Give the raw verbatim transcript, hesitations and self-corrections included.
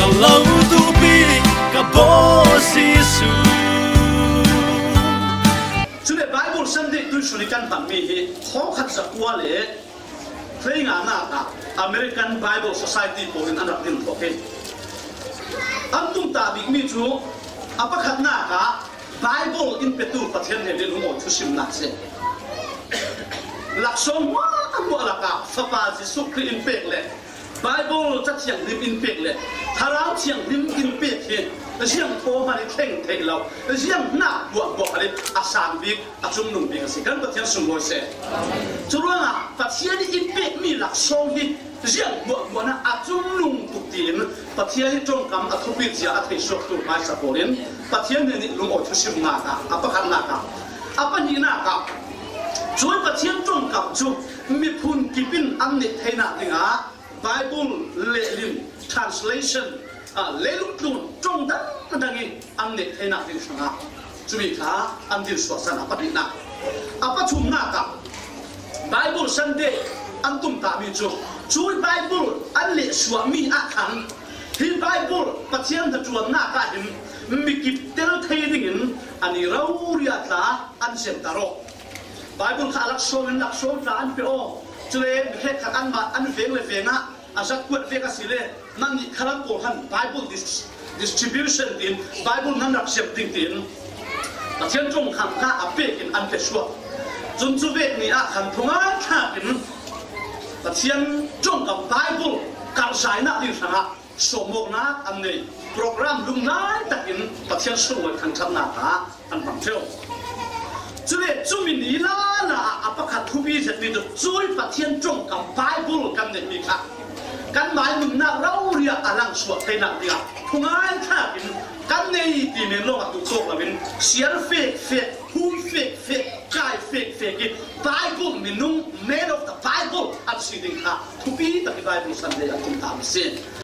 Lo tupi ka Bawi Jesu. Cule Bible Sunday tuisun i kan hmanmi hi thawkhat zakua le hleinganak ah American Bible Society pawl in an rak din thawk hi. An tumtah bikmi cu a pakhatnak ah Bible in petu Pathian hnen i lungawi thusimnak si. Laksawng hmuahhmuah lakah Fapa Jesuh Khrih in pek le Bible Cathiang hlim in pek le Thlarau Thiang hlim in pek hi ziang thaw hmanh i thleng theih lo, ziang hnak hmuahhmuah hmanh i a sang bik, a cungnung bik a si. Kan Pathian sunglawi seh. Curuangah Pathian i in pekmi laksawng hi ziang hmuahhmuahnak a cungnung tuk tiin Pathian i ṭongkam a thupi zia a theisuaktu hmaisa pawl in Pathian hnen i lungawi thusim ngak ah a pakhatnak ah, a pahnihnak ah cui Pathian ṭongkam cu miphun kip in an neih theinak dingah Bible lehlim, translation, ah, leilung tlun ṭong dangdang i an neih theinak ding hrangah cumi kha an din suahsan a pahnihnak. A pathumnak ah Bible Sunday an tumtahmi cu cui Bible an lehsuahmi ah khan hi Bible Pathian hnaṭuannak ah hin mikip tel thei dingin an i rori ah tla an semter aw. Bible kha a laksawng in laksawng tla an pe aw. Cule mi hrekkhat anmah an veng le veng ah a zat kuat vek a si le, nannih khalam pawl khan Bible dis-, distribution tiin Bible nan rak siam ding tiin Pathian ṭongkam kha a pek in an pe suak. Cun cu vek ni ah khan thungai thlak in Pathian ṭongkam Bible karhzainak ding hrangah sawmawknak an nei. Program lunglai takin Pathian sunglawi thangṭhatnak ah an hmang ṭheu. Cule cumi ni lala ah a pakhat thupi zetmi cu cui Pathian ṭongkam Bible kan neihmi kha kan mai nunnak rori ah a langsuah theinak dingah thungai thlak in kan nei ti men lawng a tuh tawk loin siar fekfek, hum fekfek, kai fekfek i Bible minung, man of the Bible an si ding kha thupi tak i Bible Sunday a tumtahmi si.